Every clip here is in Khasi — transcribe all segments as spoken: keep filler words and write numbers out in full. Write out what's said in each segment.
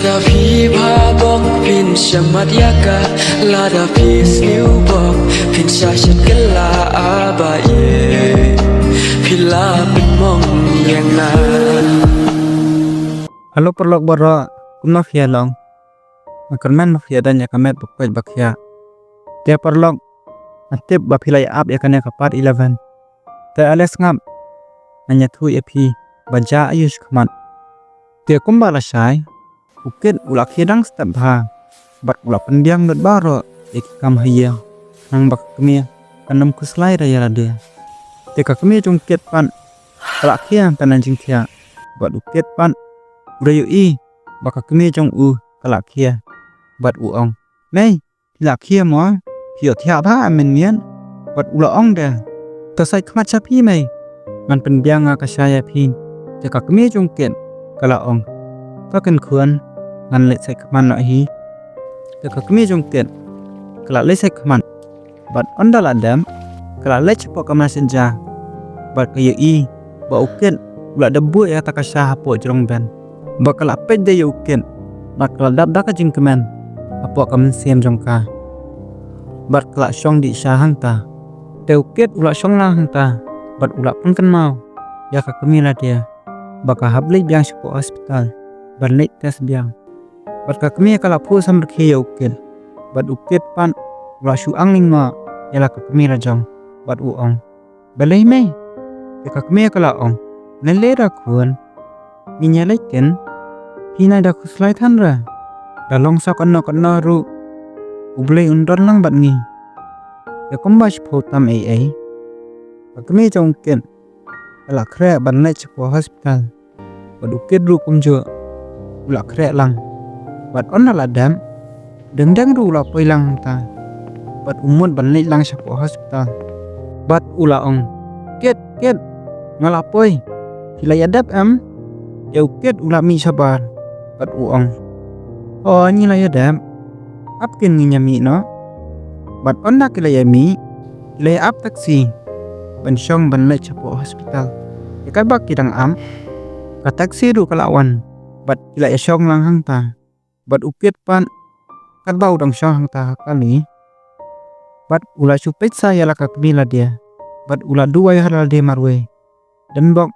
Lada phi bha bok phin shamat ïa ka, lada phi sniew bok phin sha shet kylla, a ba ïeit phi la pynmong ïa nga. Hello paralok baroh, kumno phi ïa long? Nga kyrmen ba phi ïa don ïa ka met ba koit ba khiah. Te paralok, nga tip ba phi la ïa ap ïa kane ka part eleven. Te ale sngap, ngan ïathuh ïa phi ba jia aiu shakhmat. Te kumba la shai, u Kit u la khie dang step bha bad u la pynbiang lut baroh ïa ki kam ha ïing, khnang ba ka kmie kan ym khuslai re ïa lade. Te ka kmie jong u Kit pat ka la khie hangta na jingthiah, bad u Kit pat u da ïohi ba ka kmie jong u ka la khie, bad u ong, "Mei, phi la khie mo? Phi ïohthiah bha em mynmiet?" Bad u la ong de, "To sait khmat sha phi mei, ngan pynbiang nga ka sha ïa phi." Te ka kmie jong u Kit ka la ong, "To kynkhun, ngan leit sait khmat noh hi." Te ka kmie jong u Kit ka la leit sait khmat, bad ynda la dep ka la leit shapoh kamra synja, bad ka ïohi ba u Kit u la dep buh ïa kata ka sha hapoh jrong bed. Bad ka la peit de ïa u Kit, bad ka la dap da ka jingkmen hapoh ka mynsiem jong ka, bad ka la shong dih sha hangta. Te u Kit u la shong lang hangta, bad u la pynkynmaw ïa ka kmie lade ba ka hap leit biang shapoh hospital ban leit test biang. Bad ka kmie ka la phuh samrkhie ïa u Kit, bad u Kit pat u la shu ang lyngngoh ïa la ka kmie lajong, bad u ong, "Balei mei?" Te ka kmie ka la ong, "Balei re khun, ngin ïa leit ken, phi nai da khuslai than re. Da long sa katno katno ruh, U Blei un don lang bad ngi. Te kumba shiphew tam ei ei." Ka kmie jong u Kit ka la khreh ban leit shapoh hospital, bad u Kit ruh kumjuh u la khreh lang. Bad ynda la dep, deng deng ruh u la poi lang hangta, bad u mut ban leit lang shapoh hospital. Bad u la ong, "Kit, Kit, nga la poi. Phi la ïa dep em?" Te u Kit u la mih shabar, bad u ong, "Hooid, ngi la ïa dep. Ap ken, ngin ïa mih noh." Bad ynda ki la ïa mih, ki la ïa ap taxi ban shong ban leit shapoh hospital. Te katba ki dang ap, ka taxi ruh ka la wan, bad ki la ïa shong lang hangta. Bad u Kit pat, katba u dang shong hangta ha kali, bad u la shu peit sa ïa la ka kmie lade, bad u la duwai ha lade marwei, dang bok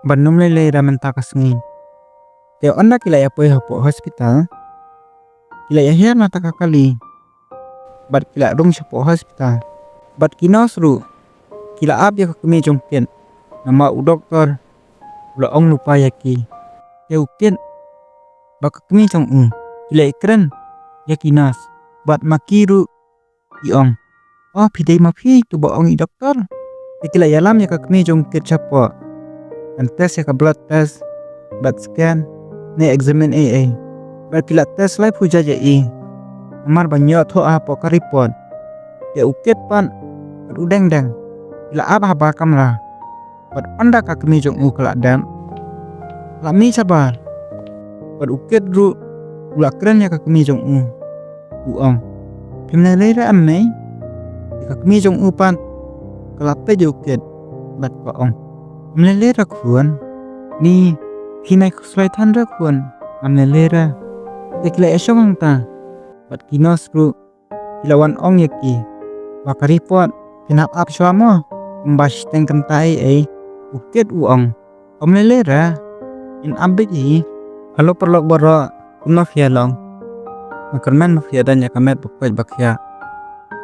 ban ym lei lei re mynta ka sngi. Te ynda ki la ïa poi hapoh hospital, ki la ïa hiar na kata ka kali, bad ki la rung shapoh hospital. Bad ki nurse ruh ki la ap ïa ka kmie jong u Kit, namar u doktor u la ong lypa ïa ki. Te u Kit bad ka kmie jong u ki la ïa kren ïa ki nurse, bad ma ki ruh ki ong, "O, phi dei ma phi uto ba ong i doktor?" Te ki la ïalam ïa ka kmie jong u Kit shapoh, ban test ïa ka blood test, bad scan, ne examine ei ei. Bad ki la test laiphew jait ïa i, namar ban ïoh thoh hapoh ka report. Te u Kit pat bad u deng deng ki la ap ha bar kamra. Bad ynda ka kmie jong u ka la dep, ka la mih shabar, bad u Kit ruh u la kren ïa ka kmie jong u, u ong, "Phim lei lei re em mei?" Te ka kmie jong u pat ka la peit ïa u Kit, bad ka ong, "Phim lei lei re khun, ni, phi nai khuslai than re khun, phim lei lei re." Te ki la ïa shong hangta, bad ki nurse ruh ki la wan ong ïa ki ba ka report phin hap ap shuwa mo, kumba shiteng kynta ei ei. U Kit u ong, "Phim lei lei re, ngin ap beit hi." Hello paralok baroh, kumno phi ïa long? Nga kyrmen ba phi ïa don ïa ka met ba koit ba khiah.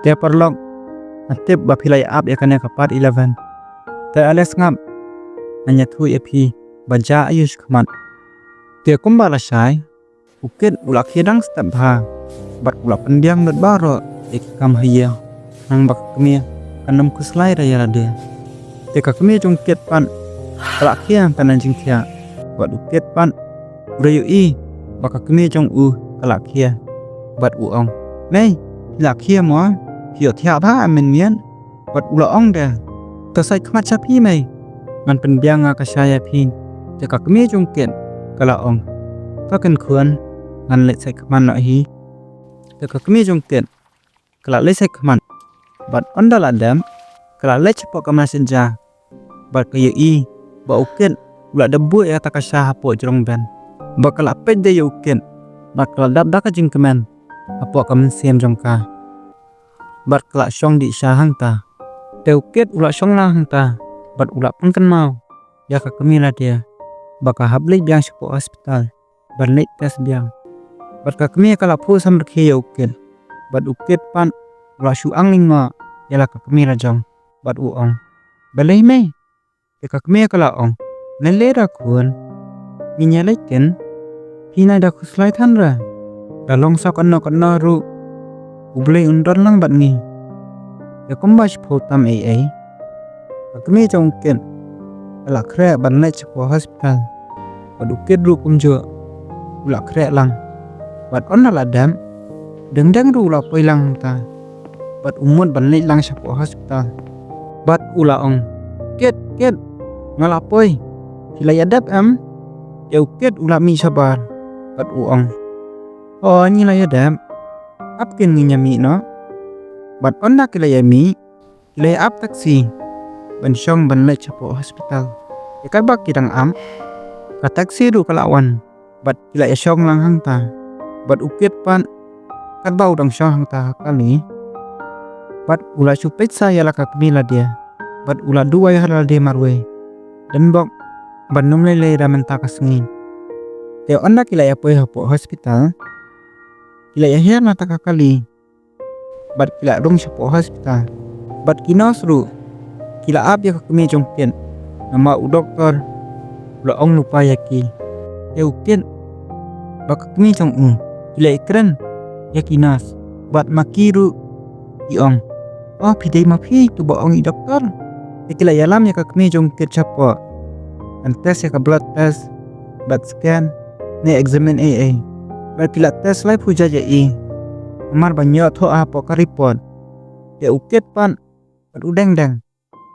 Te paralok, nga tip ba phi la ïa ap ïa kane ka part eleven. Te ale sngap, ngan ïathuh ïa phi ba jia aiu shakhmat. Te kumba la shai, u Kit u la khie dang step bha, bad u la pynbiang lut baroh ïa ki kam ha ïing, khnang ba ka kmie kan ym khuslai re ïa lade. Te ka kmie jong u Kit pat ka la khie hangta na jingthiah, bad u Kit pat u da ïohi ba ka kmie jong u ka la khie, bad u ong, "Mei, phi la khie mo? Phi ïohthiah bha em mynmiet?" Bad u la ong de, "To sait khmat sha phi mei, ngan pynbiang nga ka sha ïa phi." Te ka kmie jong u Kit ka la ong, "To kynkhun, ngan leit sait khmat noh hi." Te ka kmie jong u Kit ka la leit sait khmat, bad ynda la dep ka la leit shapoh kamra synja, bad ka ïohi ba u Kit u la dep buh ïa kata ka sha hapoh jrong bed. Bad ka la peit de ïa u Kit, bad ka la dap da ka jingkmen hapoh ka mynsiem jong ka. Bad ka la shong dih sha hangta. Te u Kit u la shong lang hangta bad u la pynkynmaw ïa ka kmie lade ba ka hap leit biang shapoh hospital ban leit test biang. Bad ka kmie ka la phuh samrkhie ïa u Kit. Bad u Kit pat u la shu ang lyngngoh ïa la ka kmie la jong. Bad u ong, "Balei mei?" Te ka kmie ka la ong, "Nalei ra khun, ngin ïa leit ken, phi nai da khuslai than ra. Da long sa katno katno ruh, U Blei un don lang bad ngi." Te kumba shiphew tam ei ei, ka kmie jong u Kit ka la khreh ban leit shapoh hospital. Bad u Kit ruh kumjuh u la khreh lang. Bad ynda la dep, Deng Deng ruh u la poi lang hangta. Bad u mut ban leit lang shapoh hospital. Bad u la ong, "Kit, Kit, nga la poi. Phi la ïa dep em?" Te u Kit u la mih shabar. Bad u ong, "Hooid, ngi la ïa dep. Ap ken, ngin ïa mih noh." Bad ynda ki la ïa mih, ki la ïa ap taxi ban shong ban leit shapoh hospital. Te katba ki dang ap, ka taxi ruh ka la wan bad ki la ïa shong lang hangta. Bad u Kit pat katba u dang shong hangta ha kali, bad u la shu peit sa ïa la ka kmie lade, bad u la duwai ha lade marwei, dang bok ban ym lei lei da mynta ka sngi. Te ynda ki la ïa poi hapoh hospital, ki la ïa hiar na kata ka kali bad ki la rung shapoh hospital. Bad ki nurse ruh ki la ap ïa ka kmie jong u Kit, namar u doktor u la ong lypa ïa ki. Te u Kit bad ka kmie jong u ki la ïakren ïa ki nurse, bad ma ki ruh ki ong, "Oh, phi dei ma phi uto ba ong i doktor." Te ki la ïalam ïa ka kmie jong u Kit shapoh ban test ïa ka blood test, bad scan ne examine ei ei. Bad ki la test laiphew jait ïa i, namar ban ïoh thoh hapoh ka report. Te u Kit pat bad u Deng Deng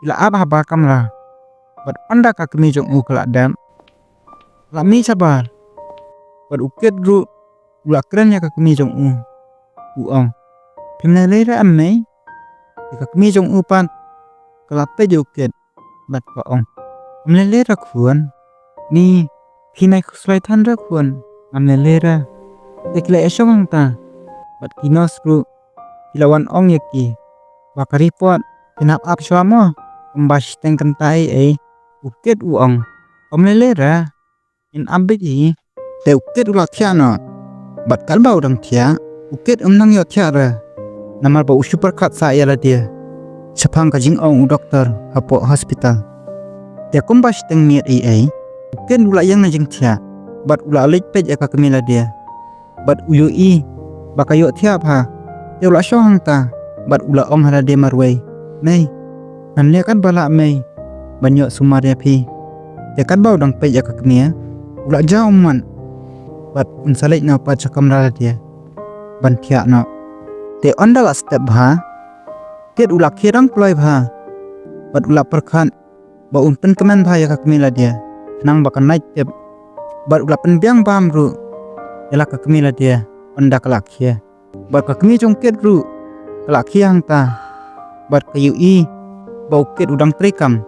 ki la ap ha bar kamra. Bad ynda ka kmie jong u ka la dep, ka la mih shabar. Bad u Kit ruh u la kren ïa ka kmie jong u, u ong, "Phim lei lei re em mei?" Te ka kmie jong u pat ka la peit ïa u Kit bad ka ong, "Ym lei lei re khun. Ni, phi nai khuslai than re khun, ngam lei lei re." Te ki la ïa shong hangta bad ki nurse ruh ki la wan ong ïa ki ba ka report kin hap ap shuwa mo, kumba shiteng kynta ei ei. U Kit u ong, "Ym lei lei re, ngin ap beit hi." Te u Kit u la thiah noh. Bad katba u dang thiah, u Kit um nang ïoh thiah re, namar ba u shu pyrkhat sa ïa lade shaphang ka jingong u doktor hapoh hospital. Te kumba shiteng miet ei ei, u Kit u la ïeng na jingthiah bad u la leit peit ïa ka kmie lade. Bad u ïohi ba ka ïoh thiah bha. Te u la shong hangta bad u la ong ha lade marwei, "Mei, ngan leh katba lah mei ban ïoh sumar ïa phi." Te katba u dang peit ïa ka kmie, u la jaw ummat bad un sa leit noh pat sha kamra lade ban thiah noh. Te ynda la step bha, Kit u la khie rang kloi bha bad u la pyrkhat ba un pynkmen bha ïa ka kmie lade, khnang ba kan lait tip. Bad u la pynbiang bam ruh ïa la ka kmie lade ynda ka la khie. Bad ka kmie jong Kit ruh ka la khie hangta bad ka ïohi ba u Kit u dang trei kam.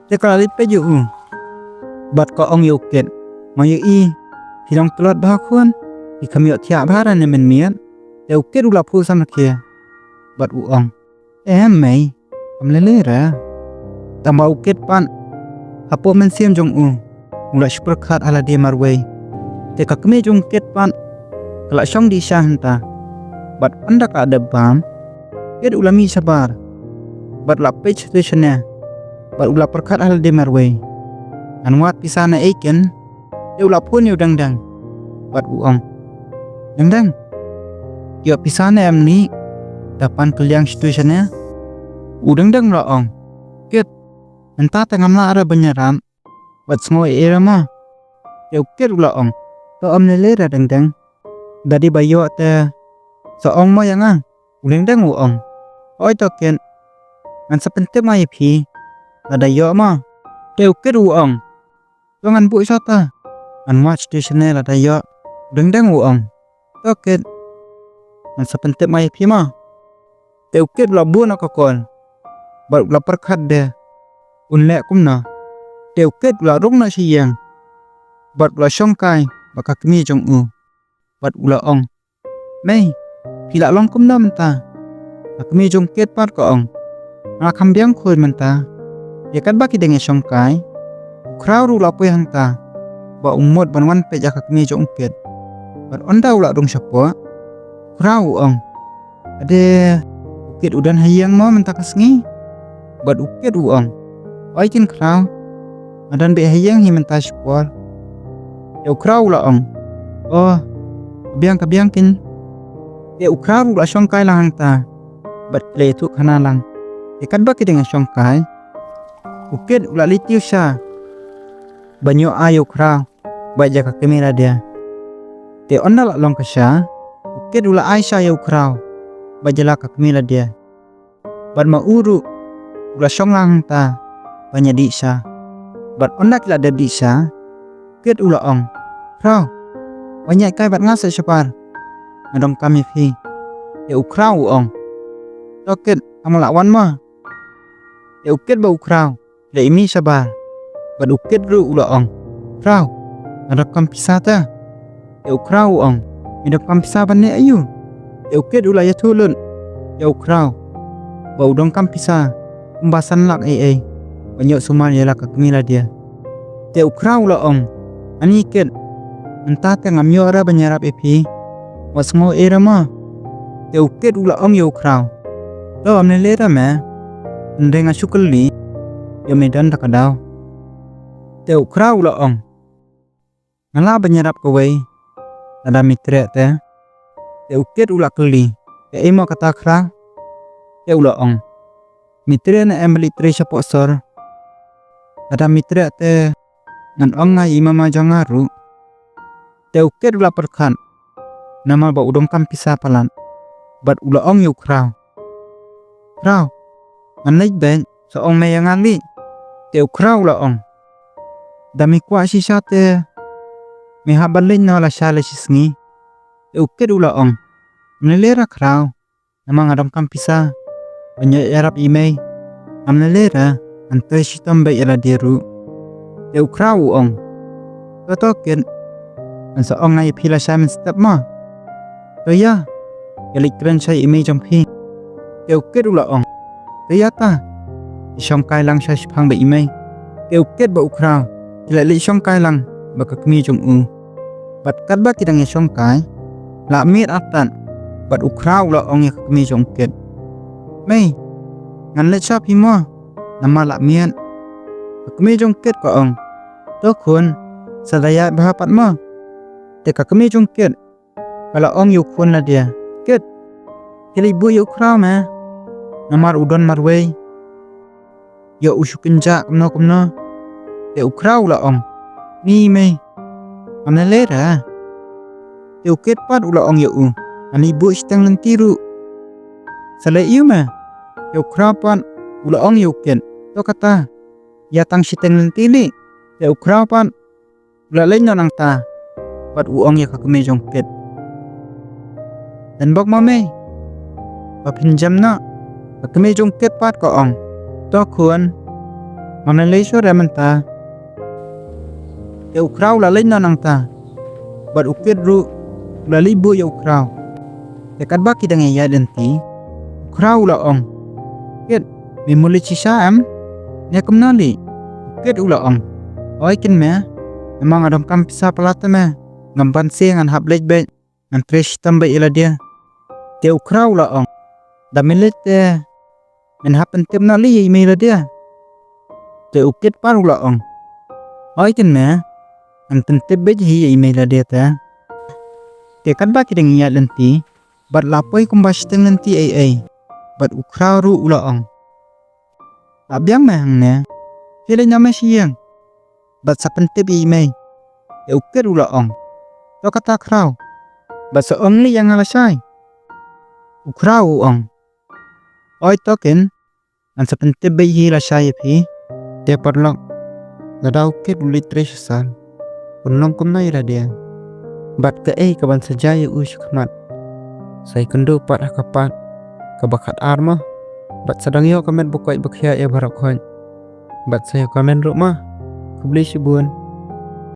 Te ka la leit peit ïa u bad ka ong ïa u Kit, "Nga ïohi phi dang tlot bha khun, phi kham ïoh thiah bha re ne mynmiet." Te u Kit u la phuh samrkhie bad u ong, "Em mei, ym lei lei re." Tangba u Kit pat hapoh mynsiem jong u, u la shu pyrkhat ha lade marwei. Te ka kmie jong u Kit pat ka la shong dih sha hangta. Bad ynda ka dep bam, Kit u la mih shabar bad u la peit shatei shane bad u la pyrkhat ha lade marwei, "Ngan wad pisa na ei ken?" Te u la phone ïa u Deng Deng bad u ong, "Deng Deng, ïoh pisa ne em ni da pan kylliang shatei shane?" U Deng Deng u la ong, "Kit, mynta te ngam lah re ban ïarap bad sngew ei ei re mo." Te u Kit u la ong, "To ym lei lei re Deng Deng, da dei ba ïoh te sa ong mo ïa nga." U Deng Deng u ong, "Hooid to Kit, ngan sa pyntip ma ïa phi lada ïoh mo." Te u Kit u ong, "To ngan buh shata, ngan wad shatei shane lada ïoh." U Deng Deng u ong, "To Kit, ngan sa pyntip ma ïa phi mo." Te u Kit u la buh noh ka call bad u la pyrkhat de un leh kumno. Te u Kit u la rung noh sha ïing bad u la shong kai bad ka kmie jong u. bad u la ong, "Mei, phi la long kumno mynta?" Ka kmie jong u Kit pat ka ong, "Nga la kham biang khuid mynta. Ïa katba ki dang ïa shongkai, u Khraw ruh u la poi hangta ba u mut ban wan peit ïa ka kmie jong u Kit. Bad ynda u la rung shapoh, u Khraw u ong, 'Ade, u Kit u don ha ïing mo mynta ka sngi?' Bad u Kit u ong, 'Oi kin Khraw, nga don beit ha ïing hi mynta shipor.' Te u Khraw u la ong, 'O, ka biang, ka biang kin.' Te u Khraw ruh u la shongkai lang hangta bad ki la ïathuh khana lang. Te katba ki dang ïa shongkai, u Kit u la leit tiew sha ban ïoh ai ïa u Khraw bad ïa ka kmie la dia. Te ynda la long ka sha, u Kit u la ai sha ïa u Khraw bad ïa la ka kmie la dia. Bad ma u ruh u la shong lang hangta ban ïa dih sha. Bad ynda ki la dep dih sha, u Kit u la ong, 'Khraw, wan ïaid kai bad nga sha shabar, nga donkam ïa phi.' Te u Khraw u ong, 'To Kit, phang ma lah wan mo.' Te u Kit bad u Khraw ki la ïa mih shabar. Bad u Kit ruh u la ong, 'Khraw, nga donkam pisa te.' Te u Khraw u ong, 'Me donkam pisa ban leh aïu?' Te u Kit u la ïathuh lut ïa u Khraw ba u donkam pisa kumba san lak ei ei ban ïoh sumar ïa la ka kmie la dia. Te u Khraw u la ong, 'Ani Kit, mynta te ngam ïoh re ban ïarap ïa phi. Wat sngew ei re mo.' Te u Kit u la ong ïa u Khraw, 'To, ym lei lei re me. Hynrei nga shu kylli, ïoh me don da ka daw.' Te u Khraw u la ong, 'Nga lah ban ïarap kawei lada me treh te.' Te u Kit u la kylli, 'Kaei mo kata Khraw?' Te u la ong, 'Me treh ne em ban leit trei shapoh sor? Lada me treh te ngan ong nga ïa i mama jong nga ruh.' Te u Kit u la pyrkhat namar ba u donkam pisa palat bad u la ong ïa u Khraw, 'Khraw, ngan leit beit, sa ong me ïa nga lei.' Te u Khraw u la ong, 'Da me kwah shisha te me hap ban leit noh lashai la shi sngi.' Te u Kit u la ong, 'Ym lei lei re Khraw, namar nga donkam pisa ban ïoh ïarap ïa i mei. Ngam lei lei re, ngan trei shitom beit ïa lade ruh.' Te u Khraw u ong, 'To to Kit, ngan sa ong nga ïa phi lashai mynstep mo. To ïa, ïa leit kren sha ïa i mei jong phi.' Te u Kit u la ong, 'To ïa ta, ïa shongkai lang sha shiphang bad i mei.' Te u Kit bad u Khraw ki la leit shongkai lang bad ka kmie jong u. Bad katba ki dang ïa shongkai, la miet artat bad u Khraw u la ong ïa ka kmie jong u Kit, 'Mei, ngan leit sha phi mo, namar la miet.' Ka kmie jong u Kit ka ong, 'To khun, sa da ïaid bha pat mo.' Te ka kmie jong u Kit ka la ong ïa u khun la dia, 'Kit, khie leit buh ïa u Khraw me, namar u don marwei, ïoh u shu kynjah kumno kumno.' Te u Khraw u la ong, 'Ni mei, ngam lei lei re.' Te u Kit pat u la ong ïa u, 'Ngan leit buh shiteng lynti ruh.' 'Sa leh aïu me?' Te u Khraw pat u la ong ïa u Kit, 'To kata, ïa tang shiteng lynti lei.' Te u Khraw pat u la leit noh nangta bad u ong ïa ka kmie jong u Kit, 'Dang bok mo mei, ba phin jem noh.' Ka kmie jong u Kit pat ka ong, 'To khun, ngam lei lei shuh re mynta.' Te u Khraw u la leit noh nangta bad u Kit ruh u la leit buh ïa u Khraw. Te katba ki dang ïaid lynti, u Khraw u la ong, 'Kit, me mut leit shisha em? Ne kumno lei?' U Kit u la ong, 'Oi kin me, namar nga donkam pisa palat te me, ngam banse ngan hap leit beit, ngan trei shitom beit ïa lade.' Te u Khraw u la ong, 'Da me leit te men hap pyntip noh lei ïa i mei lade?' Te u Kit pat u la ong, 'Oi kin me, ngan pyntip beit hi ïa i mei lade te.' Te katba ki dang ïaid lynti bad la poi kumba shiteng lynti ei ei, bad u Khraw ruh u la ong, 'La biang me hangne, khie leit noh me sha ïing bad sa pyntip ïa i mei.' Te u Kit u la ong, 'To kata Khraw, bad sa ong leit ïa nga lashai.' U Khraw u ong, 'Oi to kin, ngan sa pyntip beit hi lashai ïa phi.' Te paralok, lada u Kit u leit trei sha sor, un long kumno ïa lade? Bad kaei kaban sa jia ïa u shakhmat? Sa ïakynduh pat ha ka part kaba khatar mo, bad sa dang ïoh ka met ba koit ba khiah ïa baroh khoit. Bad sa ïa comment ruh mo. Khublei shibun.